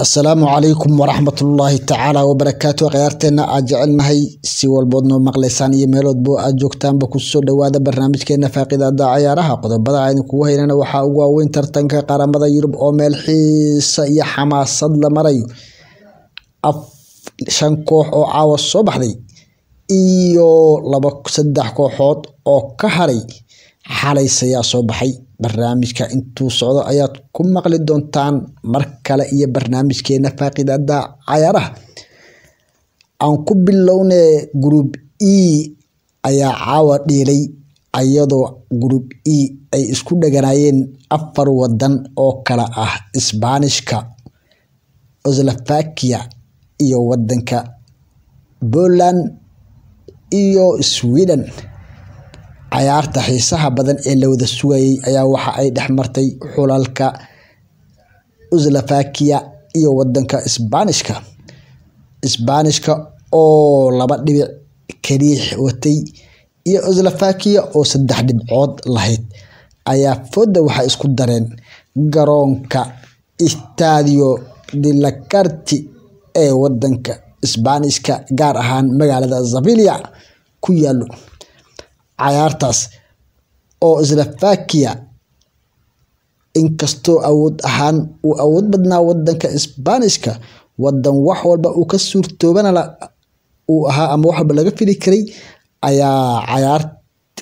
Asalaamu calaykum waraxmatullaahi tacaala wabarakaatu. Khiyaarteena aad jecelnahay, si walbood noo maqlaysaan iyo meeloodbo aad joogtaanba, kusoo dhawaada barnaamijkeena faaqidaada cayaaraha. Qodobada aynu kugu haynana waxaa ugu waaweyn tartanka qaramada Yurub oo meel xiisa iyo xamaasad la marayo, 5 koox oo caawa soo baxday iyo 2 3 kooxood oo ka haray xalays ayaa soo baxay. Barnaamijka intuu socdo ayaad ku maqli doontaan mar kale iyo barnaamijkeena faaqidaada cayaaraha. Aan ku bilowne, Group E ayaa caawa dheelay, ayadoo Group E ay isku dhaganaayeen 4 wadan oo kala ah Isbaanishka, Slovakia iyo wadanka Poland iyo Sweden. Cayaarta xiisaha badan ee la wada sugayay ayaa waxa ay dhex martay xulalka Slovakia iyo wadanka Isbaanishka. Isbaanishka oo 2 dhibic kaliix watay iyo Slovakia oo 3 dhibcood lahayd ayaa fooda waxay isku dareen garoonka Estadio de la Carte ee wadanka Isbaanishka, gaar ahaan magaalada Sevilla ku yaalo. Cayaartaas oo Slovakia inkastoo awood ahaan uu awood badnaa wadanka Isbaanishka, wadan wax walba uu ka suurtoobana uu ahaa ama wax walba laga fili karay, ayaa cayaar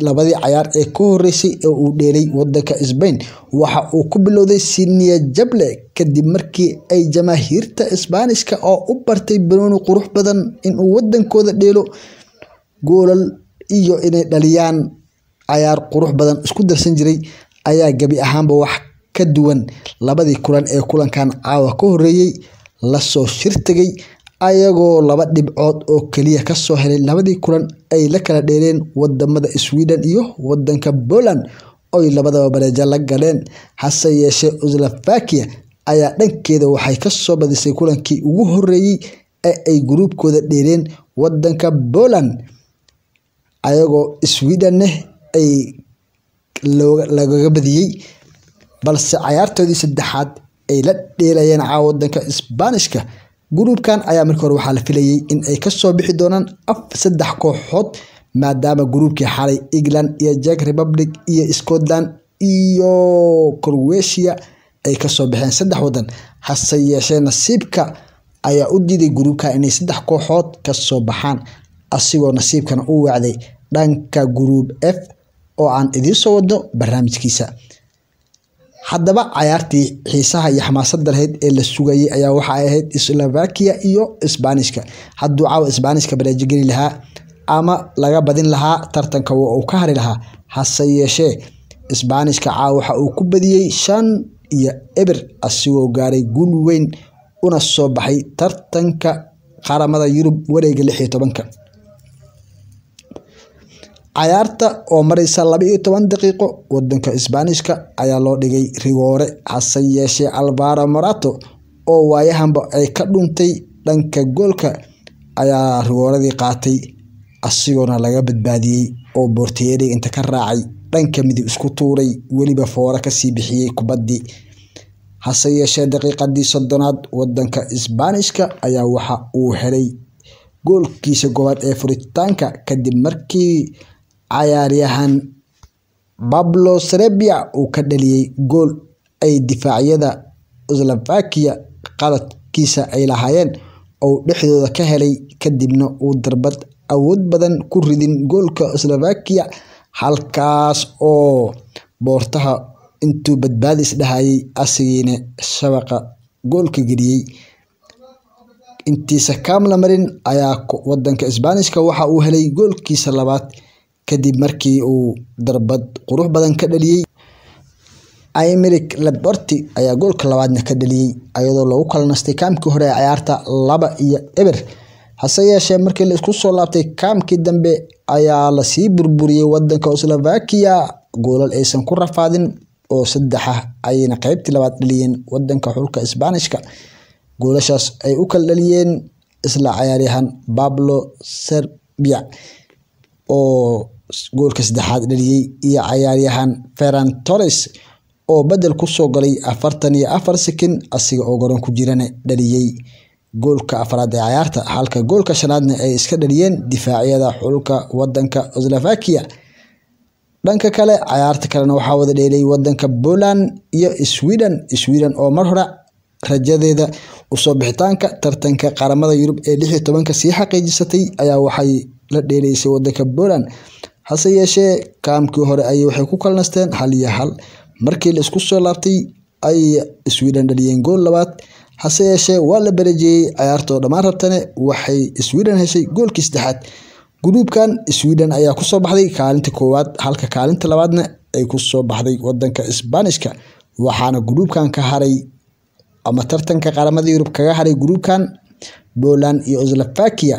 labadii cayaar ee ka horeysay ee uu dheelay wadanka Spain waxa uu ku bilowday si niyad jab leh, kadib markii ay jamaahiirta Isbaanishka oo u bartay banooni qurux badan inuu wadankooda dheelo, goolal iyo inay dhaliyaan cayaar qurux badan isku darsan jiray, ayaa gabi ahaanba wax ka duwan labadii kulan ee kulankan caawa ka horeeyay lasoo shirtagay, ayagoo 2 dhibcood oo kaliya kasoo helay labadii kulan ay la kala dheeleen wadamada Sweden iyo wadanka Poland oy labadaba bareejo la galeen. Hase yeeshee Slovakia ayaa dhankeeda waxay kasoo badisay kulankii ugu horeeyay ee ay gruubkooda dheeleen wadanka Poland, ayagoo Sweden-ne ay lagaga badiyay, balse cayaartoodii saddexaad ay la dheelayeen caawa wadanka Isbaanishka. Gruubkan ayaa markii hore waxaa la filayay in ay kasoo bixi doonaan 3 kooxood, maadaama gruubkii xalay England iyo Czech Republic iyo Scotland iyo Croatia ay kasoo baxeen 3 wadan. Hase yeeshee nasiibka ayaa u diiday gruubka inay 3 kooxood kasoo baxaan, asigoo nasiibkana u wacday dhanka Group F oo aan idiin soo wadno barnaamijkiisa. Haddaba cayaartii xiisaha iyo xamaasadda lahayd ee la sugayay ayaa waxa ay ahayd Slovakia iyo Isbaanishka. Hadduu caawa Isbaanishka bareejo geli lahaa ama laga badin lahaa, tartanka waa uu ka hari lahaa. Hase yeeshee Isbaanishka caawa waxa uu ku badiyay 5-0, asigoo gaaray guul weyn una soo baxay tartanka qaramada Yurub wareega 16-ka. Cayaarta oo mareysa 12 daqiiqo, wadanka Isbaanishka ayaa loo dhigay rigoore. Hase yeeshee Alvaro Morata oo waayahanba ay ka dhuntay dhanka goolka ayaa rigooradii qaatay, asigoona laga badbaadiyay oo boortiyeeriga inta ka raacay dhanka midig isku tuuray, weliba foora kasii bixiyay kubaddii. Hase yeeshee daqiiqadii 30aad wadanka Isbaanishka ayaa waxa uu helay goolkiisa koowaad ee furitaanka, kadib markii cayaaryahan Pablo Sarabia uu ka dhaliyay gool ay difaacyada Slovakia qaladkiisa ay lahaayeen oo dhexdooda ka helay, kadibna uu darbad awood badan ku ridin goolka Slovakia, halkaas oo boortaha intuu badbaadis dhahayay asigiina shabaqa goolka geliyay. Intiisa kaam la marin ayaa wadanka Isbaanishka waxa uu helay goolkiisa labaad, kadib markii uu darbad qurux badan ka dhaliyay. Aymeric Laporte ayaa goolka labaadna ka dhaliyay, ayadoo lagu kala nastay kaamkii hore ee cayaarta 2-0. Hase yeeshee markii la isku soo laabtay kaamkii dambe ayaa lasii burburiyay wadanka Slovakia, goolal aysan ku rafaadin oo 3 ah ayayna qaybtii labaad dhaliyeen wadanka xulka Isbaanishka. Goolashaas ay u kala dhaliyeen isla cayaaryahan Pablo Sarabia oo goolka saddexaad dhaliyay iyo cayaaryahan Ferran Torres oo bedel kusoo galay 44 sekin asiga oo garoon ku jirana dhaliyay goolka afraad ee cayaarta, halka goolka shanaadna ay iska dhaliyeen difaacyada xulka wadanka Slovakia. Dhanka kale cayaarta kalena waxaa wada dheelay wadanka Poland iyo Sweden. Sweden oo mar hore rajadeeda usoo bixitaanka tartanka qaramada Yurub ee 16 sii xaqiijisatay ayaa waxay la dheeleysay wadanka Poland, hase yeeshee kaamkii hore ayay waxay ku kala nasteen 1-1. Markii la isku soo laabtay ay Sweden dhaliyeen gool labaad, hase yeeshee waa la bareejeeyay cayaartoo dhammaan rabtane waxay Sweden heshay goolkii saddexaad. Gruubkan Sweden ayaa kusoo baxday kaalinta koowaad, halka kaalinta labaadna ay kusoo baxday wadanka Isbaanishka. Waxaana gruubkan ka haray ama tartanka qaramada Yurub kaga haray gruubkan Poland iyo Slovakia,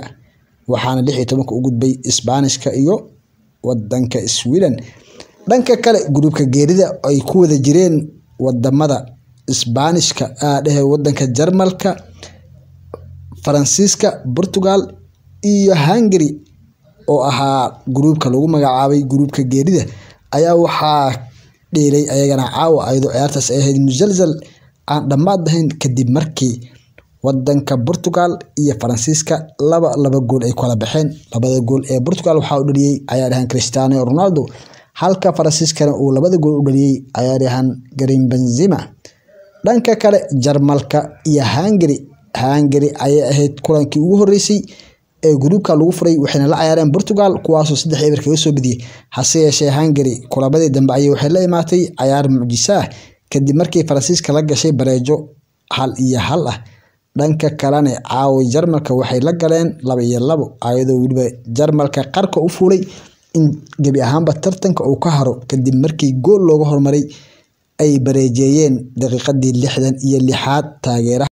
waxaana 16 u gudbay Isbaanishka iyo wadanka Sweden. Dhanka kale gruubka geerida ay ku wada jireen wadamada Isbaanishka dhehe wadanka Jarmalka, Faransiiska, Portugal iyo Hungary oo ahaa gruubka lagu magacaabay gruubka geerida ayaa waxaa dheelay ayagana caawa, iyadoo ciyaartaas ay ahayd musalsal aan dhammaad ahayn kadib markii wadanka Portugal iyo Faransiiska 2-2 gool ay kala baxeen. Labada gool ee Portugal waxaa u dhaliyay ciyaaryahan Cristiano Ronaldo, halka Faransiiskana uu labada gool u dhaliyay ciyaaryahan Karim Benzema. Dhanka kale Jarmalka iyo Hungary, Hungary ayay ahayd kulankii ugu horeysay ee gruubka lagu furay, waxayna la ciyaareen Portugal kuwaasoo 3-0 kaga soo badiyay. Hase yeeshee Hungary kulamadii dambe ayay waxay la imaatay cayaar mucjiso ah kadib markii Faransiiska la gashay bareejo 1-1 ah. Dhanka kalena caawa Jarmalka waxay la galeen 2-2, ayadoo weliba Jarmalka qarka u fuulay in gebi ahaanba tartanka uu ka haro kadib markii gool looga hormaray ay bareejeeyeen daqiiqadii 66aad taageeraha.